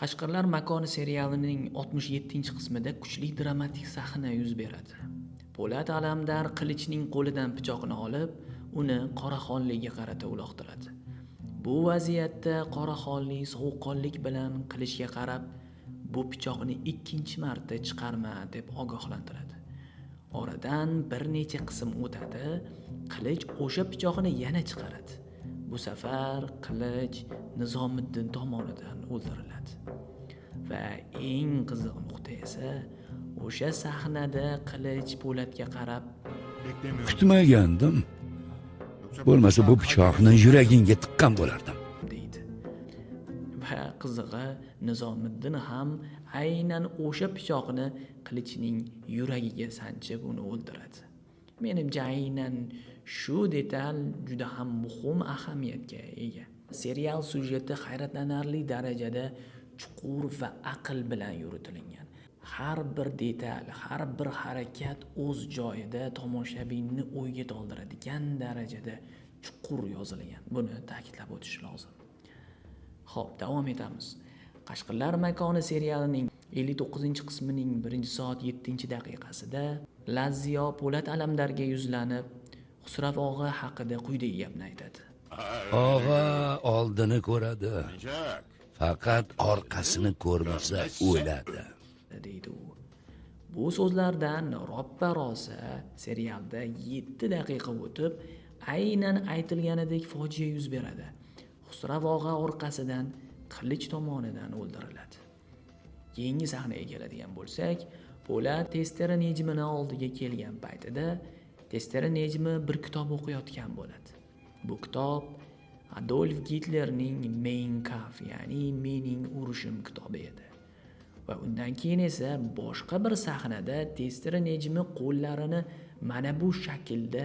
Qashqirlar makoni serialining 67-qismida kuchli dramatik sahna yuz beradi. Po'lat Alamdar qilichning qo'lidan pichoqni olib, uni Qoraxonliga qarata uloqtiradi. Bu vaziyatda Qoraxonli sovuqqonlik bilan qilichga qarab, bu pichoqni ikkinchi marta chiqarma deb ogohlantiradi. Oradan bir necha qism o'tadi, qilich o'sha pichoqni yana chiqaradi. Bu safar qilich Nizomiddin tomonidan o'ldiriladi. Va eng qiziq nuqta esa o'sha sahnada qilich Po'latga qarab Kutmagandim. Bo'lmasa bu pichoqni yuragingga tiqqan bo'lardim. deydi. Va qizig'i Nizomiddin ham aynan o'sha pichoqni qilichning yuragiga sanchib uni o'ldiradi. Menimcha aynan shu detal juda ham muhim ahamiyatga ega. Serial syujeti hayratlanarli darajada chuqur va aql bilan yuritilgan. Har bir detal, har bir harakat o'z joyida tomoshabinni o'yga toldiradigan darajada chuqur yozilgan. Buni ta'kidlab o'tish lozim. Xo'p, davom etamiz. Qashqirlar makoni serialining 59-qismining 1 soat 7-daqiqasida Lazziyo Po'lat Alamdarga yuzlanib, Xusrav og'a haqida quyidagi gapni aytadi. Og'a oldini ko'radi. Faqat orqasini ko'rmasa o'ladi. Deydi u. Bu so'zlardan roppa rosa serialda 7 daqiqa o'tib, aynan aytilganidek fojia yuz beradi. Xusrav og'a orqasidan qilich tomonidan o'ldiriladi. Keyingi sahnaga keladigan bo'lsak, Po'lat Testera Nejmini oldiga kelgan paytida Testera Nejmi bir kitob o'qiyotgan bo'ladi. Bu kitob Adolf Gitlerning Mein Kampf, ya'ni Mening urushim kitobi edi. Va undan keyin esa boshqa bir sahnada Testera Nejmi qo'llarini mana bu shaklda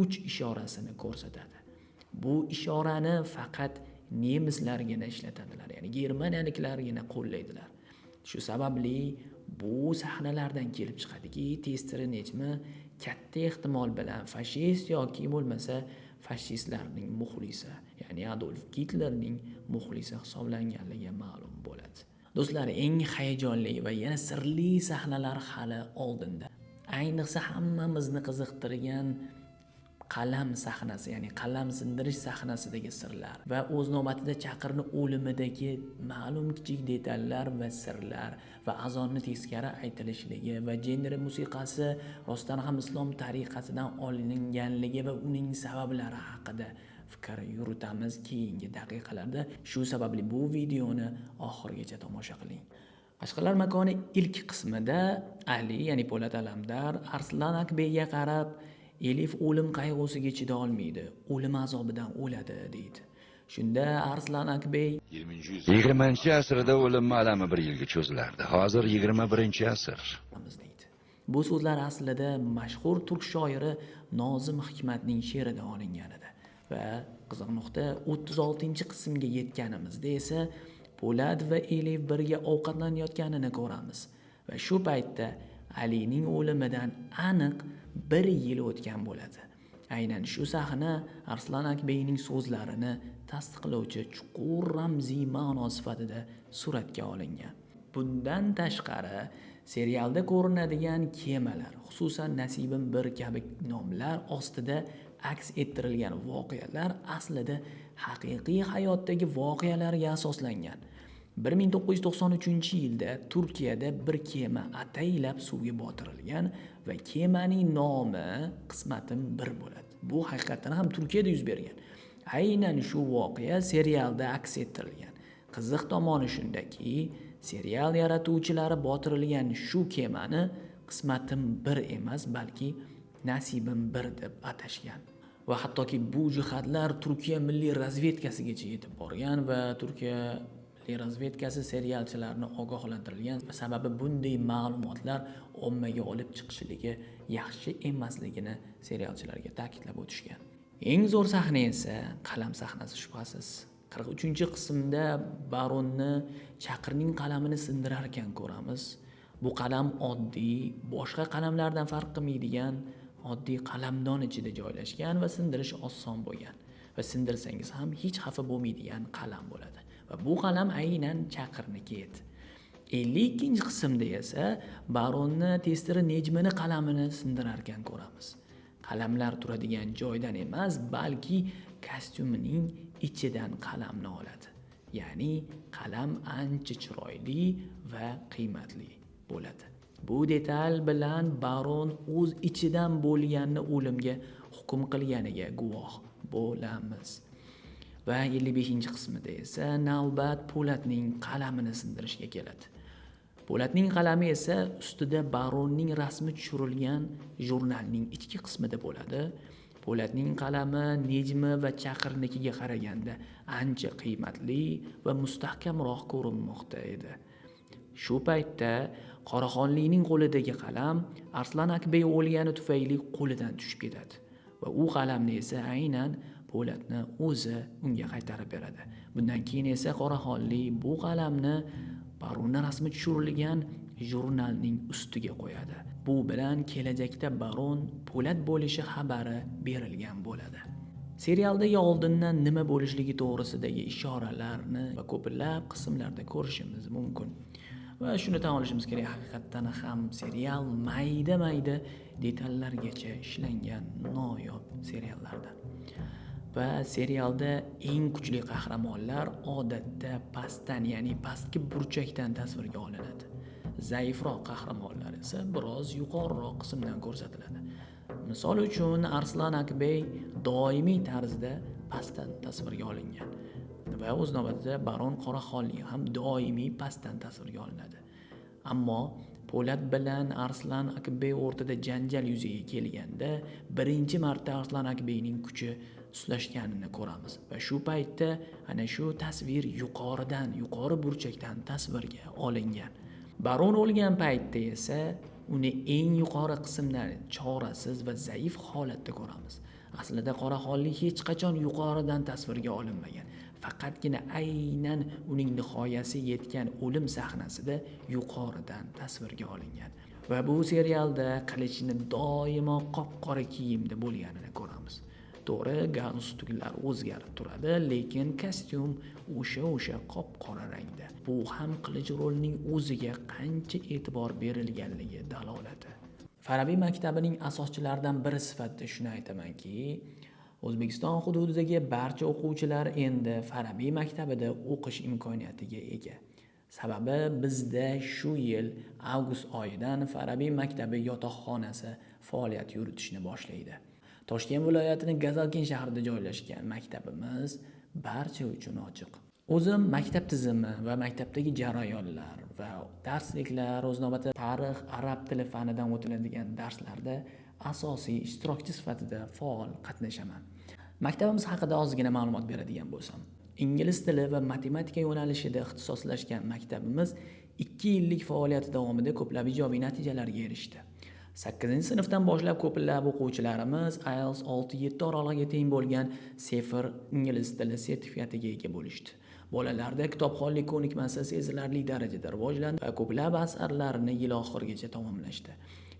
uch ishorasini ko'rsatadi. Bu ishorani faqat nemislargina ishlatadilar, ya'ni germaniyaliklargina qo'llaydilar. Shu sababli bu sahnalardan kelib chiqadiki, Testera Nejmi katta ehtimol bilan fashist yoki bo'lmasa fashistlarning muxlisi, ya'ni Adolf Gitlerning muxlisi hisoblanganligi ma'lum bo'ladi. Do'stlar, eng hayajonli va yana sirli sahnalar hali oldinda. Ayniqsa hammamizni qiziqtirgan qalam sahnasi, ya'ni qalam sindirish sahnasidagi sirlar va o'z navbatida Chaqirni o'limidagi ma'lum kichik detallar va sirlar va azonni teskari aytilishligi va genre musiqasi rostdan ham islom tariqatidan olinganligi va uning sabablari haqida fikr yuritamiz keyingi daqiqalarda. Shu sababli bu videoni oxirigacha tomosha qiling. Qashqirlar makoni ilk qismida Ali, ya'ni Po'lat Alamdar Arslan Akbeyga qarab, Elif o'lim qayg'usiga chida olmaydi, o'lim azobidan o'ladi deydi. Shunda Arslan Akbey 20-asrda o'lim alami bir yilga cho'zilardi. Hozir 21-asr. deydi. Bu so'zlar aslida mashhur turk shoiri Nozim Hikmatning she'ridan olingan edi. Va qiziq nuqta, 36-qismga yetganimizda esa Po'lat va Elif birga ovqatlanayotganini ko'ramiz. Va shu paytda Alining o'limidan aniq bir yil o'tgan bo'ladi. Aynan shu sahna Arslan Akbeyning so'zlarini tasdiqlovchi chuqur ramziy ma'no sifatida suratga olingan. Bundan tashqari, serialda ko'rinadigan kemalar, xususan Nasibim bir kabi nomlar ostida aks ettirilgan voqealar aslida haqiqiy hayotdagi voqealarga asoslangan. 1993-yilda Turkiyada bir kema ataylab suvga botirilgan va kemaning nomi Qismatim bir bo'ladi. Bu haqiqatdan ham Turkiyada yuz bergan. Aynan shu voqea serialda aks ettirilgan. Qiziq tomoni shundaki, serial yaratuvchilari botirilgan shu kemani Qismatim bir emas, balki Nasibim bir deb atashgan. Va hattoki bu jihatlar Turkiya milliy razvedkasigacha yetib borgan va Turkiya milliy razvedkasi serialchilarni ogohlantirilgan. Sababi bunday ma'lumotlar ommaga olib chiqishligi yaxshi emasligini serialchilarga ta'kidlab o'tishgan. Eng zo'r sahna esa qalam sahnasi shubhasiz. 43-qismda Baronni Chaqirning qalamini sindirar ekan ko'ramiz. Bu qalam oddiy, boshqa qalamlardan farq qilmaydigan oddiy qalamdon ichida joylashgan va sindirish oson bo'lgan va sindirsangiz ham hech xafa bo'lmaydigan qalam bo'ladi. Va bu qalam aynan Chaqirniki edi. 52-qismda esa baronni testiri Nejmini qalamini sindirarkan ko'ramiz. Qalamlar turadigan joydan emas, balki kostyumining ichidan qalamni oladi. Ya'ni qalam ancha chiroyli va qiymatli bo'ladi. Bu detal bilan baron o'z ichidan bo'lganni o'limga hukm qilganiga guvoh bo'lamiz. Va 55-qismida esa navbat Po'latning qalamini sindirishga keladi. Po'latning qalami esa ustida baronning rasmi tushirilgan jurnalning ichki qismida bo'ladi. Po'latning qalami Nejmi va Chaqirnikiga qaraganda ancha qiymatli va mustahkamroq ko'rinmoqda edi. Shu paytda Qoraxonlikning qo'lidagi qalam Arslan Akbey o'lgani tufayli qo'lidan tushib ketadi va u qalamni esa aynan Po'latni o'zi unga qaytarib beradi. Bundan keyin esa Qoraxonlik bu qalamni baronni rasmi tushirilgan jurnalning ustiga qo'yadi. Bu bilan kelajakda baron Po'lat bo'lishi xabari berilgan bo'ladi. Serialdagi oldindan nima bo'lishligi to'g'risidagi ishoralarni va ko'plab qismlarda ko'rishimiz mumkin. Va shuni tan olishimiz kerak, haqiqatdan ham serial mayda-mayda detallargacha ishlangan noyob seriallardan. Va serialda eng kuchli qahramonlar odatda pastdan, ya'ni pastki burchakdan tasvirga olinadi. Zaifroq qahramonlar esa biroz yuqoriroq qismdan ko'rsatiladi. Misol uchun Arslan Akbey doimiy tarzda pastdan tasvirga olingan va o'z navbatida baron Qoraxonli ham doimiy pastdan tasvirga olinadi. Ammo Po'lat bilan Arslan Akbey o'rtada janjal yuzaga kelganda birinchi marta Arslan Akbeyning kuchi suslashganini ko'ramiz va shu paytda ana shu tasvir yuqoridan, yuqori burchakdan tasvirga olingan. Baron o'lgan paytda esa uni eng yuqori qismdan chorasiz va zaif holatda ko'ramiz. Aslida Qoraxonlik hech qachon yuqoridan tasvirga olinmagan. Faqatgina aynan uning nihoyasi yetgan o'lim sahnasida yuqoridan tasvirga olingan. Va bu serialda qilichni doimo qop-qora kiyimda bo'lganini ko'ramiz. To'g'ri, galstuklar o'zgarib turadi, lekin kostyum o'sha qop-qora rangda. Bu ham qilich rolining o'ziga qancha e'tibor berilganligi dalolati. Farabiy maktabining asoschilaridan biri sifatida shuni aytamanki, O'zbekiston hududidagi barcha o'quvchilar endi Farabiy maktabida o'qish imkoniyatiga ega. Sababi bizda shu yil avgust oyidan Farabiy maktabi yotoqxonasi faoliyat yuritishni boshlaydi. Toshkent viloyatining Gazalkent shahrida joylashgan maktabimiz barcha uchun ochiq. O'zim maktab tizimi va maktabdagi jarayonlar va darsliklar, o'z navbatida tarix, arab tili fanidan o'tiladigan darslarda asosiy ishtirokchi sifatida faol qatnashaman. Maktabimiz haqida ozgina ma'lumot beradigan bo'lsam, ingliz tili va matematika yo'nalishida ixtisoslashgan maktabimiz 2 yillik faoliyati davomida ko'plab ijobiy natijalarga erishdi. 8-sinfdan boshlab ko'plab o'quvchilarimiz IELTS 6-7 oralig'iga teng bo'lgan CEFR ingliz tili sertifikatiga ega bo'lishdi. Bolalarda kitobxonlik ko'nikmasi sezilarli darajada rivojlandi va ko'plab asarlarni yil oxirigacha tamomlashdi.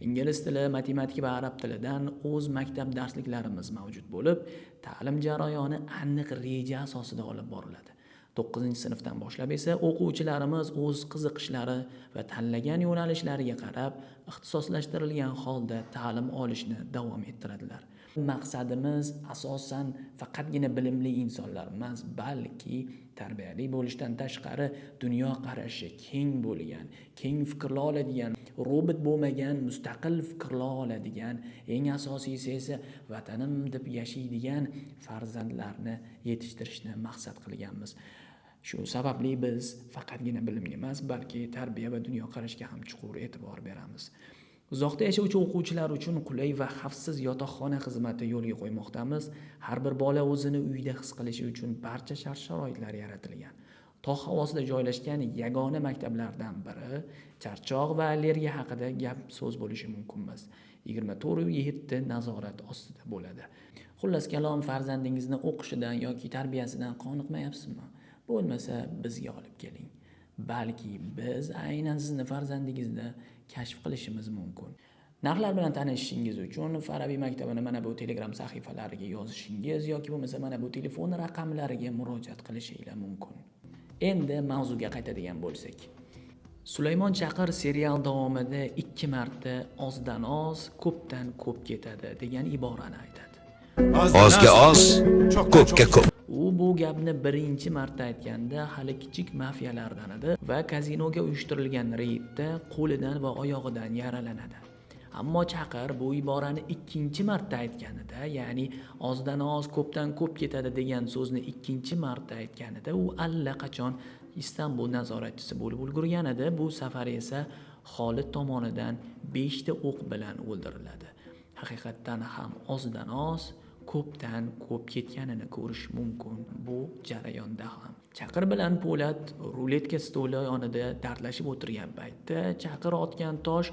Ingliz tili, matematika va arab tilidan o'z maktab darsliklarimiz mavjud bo'lib, ta'lim jarayoni aniq reja asosida olib boriladi. 9-sinfdan boshlab esa o'quvchilarimiz o'z qiziqishlari va tanlagan yo'nalishlariga qarab ixtisoslashtirilgan holda ta'lim olishni davom ettiradilar. Maqsadimiz asosan faqatgina bilimli insonlar emas, balki tarbiyali bo'lishdan tashqari dunyo qarashi keng bo'lgan, keng fikrla oladigan, robot bo'lmagan, mustaqil fikrla oladigan, eng asosiysi esa vatanim deb yashaydigan farzandlarni yetishtirishni maqsad qilganmiz. Shu sababli biz faqatgina bilimga emas, balki tarbiya va dunyoqarashga ham chuqur e'tibor beramiz. Uzoqda yashovchi o'quvchilar uchun qulay va xavfsiz yotoqxona xizmati yo'lga qo'ymoqdamiz. Har bir bola o'zini uyda his qilishi uchun barcha shart-sharoitlar yaratilgan. Tog' havosida joylashgan yagona maktablardan biri charchoq va allergiya haqida gap so'z bo'lishi mumkin emas. 24/7 nazorat ostida bo'ladi. Xullas kalom, farzandingizni o'qishidan yoki tarbiyasidan qoniqmayapsizmi? Bo'lmasa bizga olib keling. Balki biz aynan sizni farzandingizni kashf qilishimiz mumkin. Narxlar bilan tanishishingiz uchun Farabiy maktabini mana bu Telegram sahifalariga yozishingiz yoki bo'lmasa mana bu telefon raqamlariga murojaat qilishingiz mumkin. Endi mavzuga qaytadigan bo'lsak. Sulaymon Chaqir serial davomida 2 marta ozdan oz, ko'pdan ko'p ketadi degan iborani aytadi. Ozga oz, ko'pga ko'p. U bu gapni birinchi marta aytganda hali kichik mafiyalardan edi va kazinoga uyushtirilgan reydda qo'lidan va oyog'idan yaralanadi. Ammo Chaqir bu iborani ikkinchi marta aytganida, ya'ni ozdan oz, ko'pdan ko'p ketadi degan so'zni ikkinchi marta aytganida u allaqachon Istanbul nazoratchisi bo'lib ulgurgan edi. Bu safar esa Xolid tomonidan 5 ta o'q bilan o'ldiriladi. Haqiqatdan ham ozdan oz, ko'pdan ko'p ketganini ko'rish mumkin bu jarayonda ham. Chaqir bilan Po'lat ruletka stoli yonida dardlashib o'tirgan paytda Chaqir otgan tosh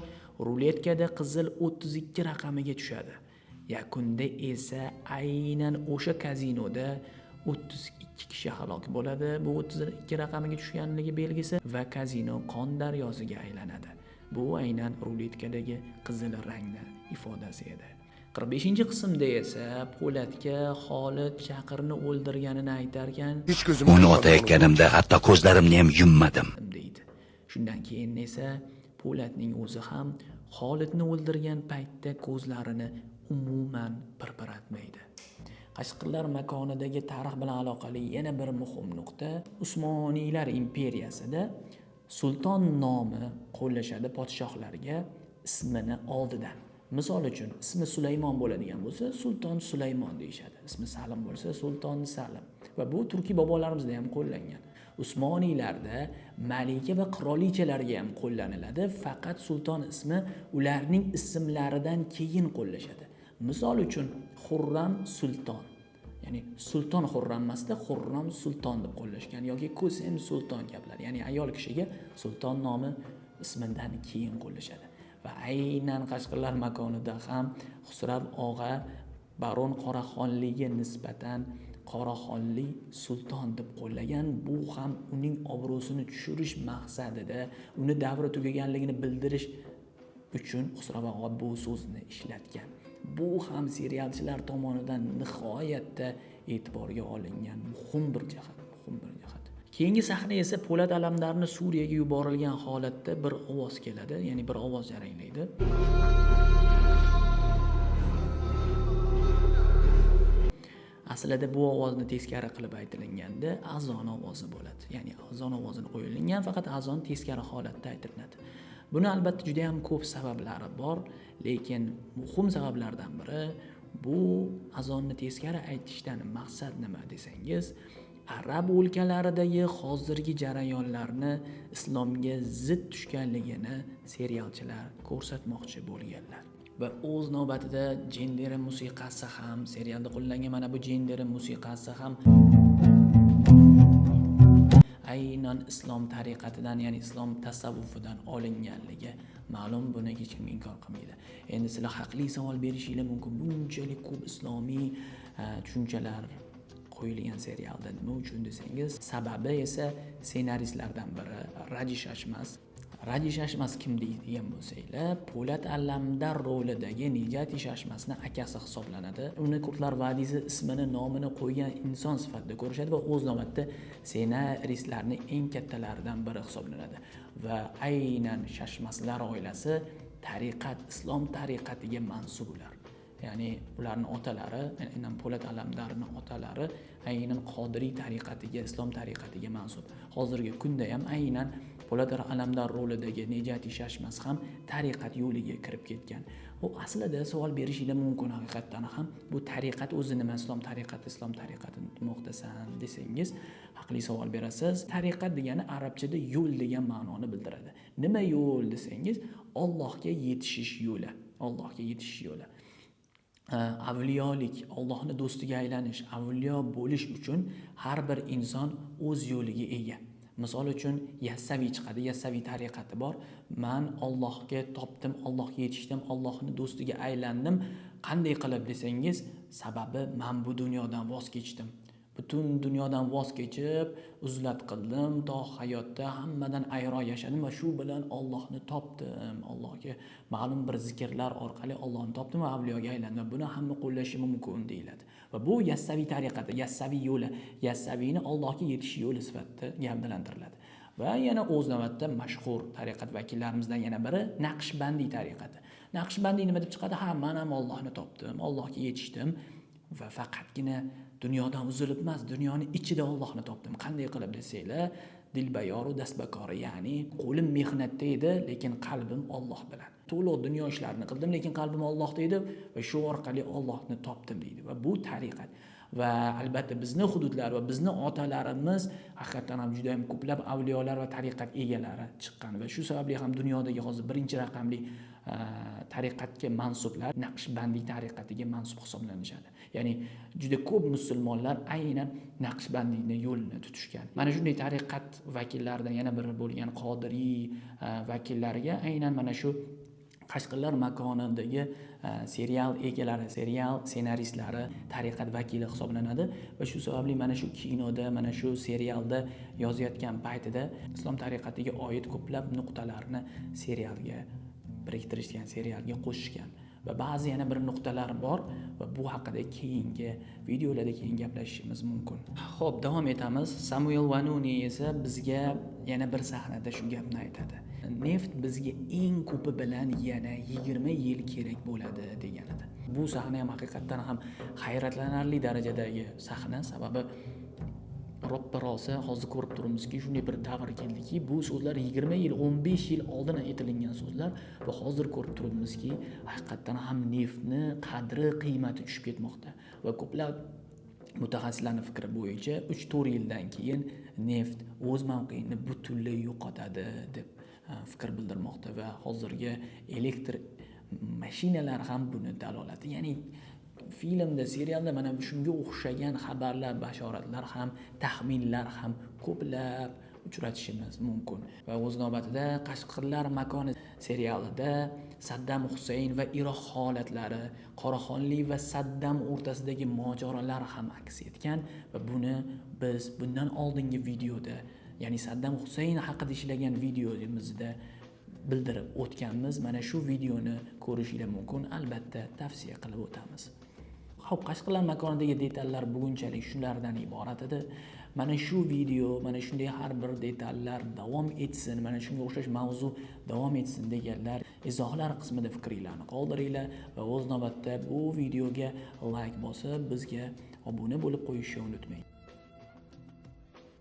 ruletkada qizil 32 raqamiga tushadi. Yakunda esa aynan o'sha kazinoda 32 kishi halok bo'ladi. Bu 32 raqamiga tushganligi belgisi va kazino qon daryosiga aylanadi. Bu aynan ruletkadagi qizil rangni ifodasi edi. 45-qismda esa Po'latga Xolid Chaqirni o'ldirganini aytarkan, Uni otayotganimda hatto ko'zlarimni ham yummadim, deydi. Shundan keyin esa Po'latning o'zi ham Xolidni o'ldirgan paytda ko'zlarini umuman pirpiratmaydi. Qashqirlar makonidagi tarix bilan aloqali yana bir muhim nuqta, Usmoniylar imperiyasida sulton nomi qo'llashadi podshohlarga ismini oldidan. Misol uchun ismi Sulaymon bo'ladigan bo'lsa, Sulton Sulaymon deyishadi. Ismi Salim bo'lsa, Sulton Salim. Va bu turkiy bobolarimizda ham qo'llangan. Usmoniylarda malika va qirolichalarga ham qo'llaniladi, faqat sulton ismi ularning ismlaridan keyin qo'llashadi. Misol uchun Xurram Sulton, ya'ni Sulton Xurram emasda Xurram Sulton deb qo'llashgan yoki Ko'sem Sulton gaplar, ya'ni ayol kishiga sulton nomi ismidan keyin qo'llashadi. Va aynan Qashqirlar makonida ham Xusrav og'a Baron Qoraxonliga nisbatan Qoraxonli sulton deb qo'llagan. Bu ham uning obro'sini tushirish maqsadida, uni davri tugaganligini bildirish uchun Xusrav og'a bu so'zni ishlatgan. Bu ham serialchilar tomonidan nihoyatda e'tiborga olingan muhim bir jihat, muhim bir jihat. Keyingi sahna esa Po'lat Alamdarni Suriyaga yuborilgan holatda bir ovoz keladi, ya'ni bir ovoz jaranglaydi. Aslida bu ovozni teskari qilib aytilganda azon ovozi bo'ladi. Ya'ni azon ovozini qo'yilgan, faqat azon teskari holatda aytilinadi. Buni albatta juda ham ko'p sabablari bor, lekin muhim sabablardan biri bu azonni teskari aytishdan maqsad nima desangiz, arab o'lkalaridagi hozirgi jarayonlarni islomga zid tushganligini serialchilar ko'rsatmoqchi bo'lganlar. Va o'z navbatida jenderi musiqasi ham serialda qo'llangan. Mana bu jenderi musiqasi ham aynan islom tariqatidan, ya'ni islom tasavvufidan olinganligi ma'lum, buni hech kim inkor qilmaydi. Endi sizlar haqli savol berishinglar mumkin, bunchalik ko'p islomiy tushunchalar qo'yilgan serialda nima uchun desangiz, sababi esa ssenaristlardan biri Raji Shashmas. Raji Shashmas kim deydigan bo'lsanglar, Po'lat Alamdar rolidagi Nijati Shashmasni akasi hisoblanadi. Uni Qurtlar Vadiysi ismini, nomini qo'ygan inson sifatida ko'rishadi va o'z navbatida ssenaristlarning eng kattalaridan biri hisoblanadi. Va aynan Shashmaslar oilasi tariqat, islom tariqatiga mansub ular. Ya'ni ularning otalari, aynan Po'lat Alamdarning otalari aynan Qodiriy tariqatiga, islom tariqatiga mansub. Hozirgi kunda ham aynan Po'lat Alamdar rolidagi Nijati Shashmas ham tariqat yo'liga kirib ketgan. U aslida savol berishinglar mumkin haqiqatdan ham, bu tariqat o'zi nima, islom tariqati, islom tariqatini demoqdasan desangiz, haqli savol berasiz. Tariqat degani arabchada yo'l degan ma'noni bildiradi. Nima yo'l desangiz, Allohga yetishish yo'li, Allohga yetishish yo'li. Avliyolik, Allohning do'stiga aylanish, avliyo bo'lish uchun har bir inson o'z yo'liga ega. Misol uchun Yassaviy chiqadi, Yassaviy tariqati bor. Men Allohga topdim, Allohga yetishdim, Allohning do'stiga aylandim. Qanday qilib desangiz, sababi men bu dunyodan voz kechdim. Butun dunyodan voz kechib, uzlat qildim, to hayotda hammadan ayro yashadim va shu bilan Allohni topdim. Allohga ma'lum bir zikrlar orqali Allohni topdim va avliyoga aylandim. Buni hamma qo'llashi mumkin deyiladi. Va bu Yassaviy tariqati, Yassaviy yo'li, Yassaviyni Allohga yetish yo'li sifatida gavdalantiriladi. Va yana o'z navbatda mashhur tariqat vakillarimizdan yana biri Naqshbandiy tariqati. Naqshbandiy nima deb chiqadi? Ha, men ham Allohni topdim, Allohga yetishdim va faqatgina dunyodan uzilib emas, dunyoni ichida Allohni topdim. Qanday qilib desanglar, dilbayoru dastbakori, ya'ni qo'lim mehnatda edi, lekin qalbim Alloh bilan. To'liq dunyo ishlarini qildim, lekin qalbim Allohda edi va shu orqali Allohni topdim deydi. Va bu tariqat. Va albatta bizni hududlar va bizni otalarimiz haqiqatan ham juda ham ko'plab avliyolar va tariqat egalari chiqqan va shu sababli ham dunyodagi hozir birinchi raqamli tariqatga mansublar Naqshbandiy tariqatiga mansub hisoblanishadi. Ya'ni juda ko'p musulmonlar aynan Naqshbandiyni yo'lini tutishgan. Mana shunday tariqat vakillaridan yana biri bo'lgan Qodiriy vakillariga aynan mana shu Qashqirlar makonidagi serial egalari, serial ssenaristlari tariqat vakili hisoblanadi va shu sababli mana shu kinoda, mana shu serialda yozayotgan paytida islom tariqatiga oid ko'plab nuqtalarni serialga biriktirishgan, serialga qo'shishgan. Va ba'zi yana bir nuqtalar bor va bu haqida keyingi videolarda keyin gaplashishimiz mumkin. Xo'p, davom etamiz. Samuel Vanuni esa bizga yana bir sahnada shu gapni aytadi. Neft bizga eng ko'pi bilan yana 20 yil kerak bo'ladi degan edi. Bu sahna ham haqiqatdan ham hayratlanarli darajadagi sahna, sababi roppa-rosa hozir ko'rib turibmizki, shunday bir davr keldiki, bu so'zlar 20 yil, 15 yil oldin aytilingan so'zlar va hozir ko'rib turibmizki, haqiqatdan ham neftni qadri, qiymati tushib ketmoqda va ko'plab mutaxassislarning fikri bo'yicha 3-4 yildan keyin neft o'z mavqeini butunlay yo'qotadi deb fikr bildirmoqda va hozirgi elektr mashinalar ham buni dalolati. Ya'ni filmda, serialda mana shunga o'xshagan xabarlar, bashoratlar ham, taxminlar ham ko'plab uchratishimiz mumkin. Va o'z navbatida Qashqirlar makoni serialida Saddam Husayn va Iroq holatlari, Qoraxonli va Saddam o'rtasidagi mojarolar ham aks etgan va buni biz bundan oldingi videoda, ya'ni Saddam Husayn haqida ishlagan videomizda bildirib o'tganmiz. Mana shu videoni ko'rishingiz mumkin, albatta tavsiya qilib o'tamiz. Xo'p, Qashqirlar makonidagi detallar bugunchalik shulardan iborat edi. Mana shu video, mana shunday har bir detallar davom etsin, mana shunga o'xshash mavzu davom etsin deganlar izohlar qismida fikringlarni qoldiringlar va o'z navbatda bu videoga like bosib, bizga obuna bo'lib qo'yishni unutmang.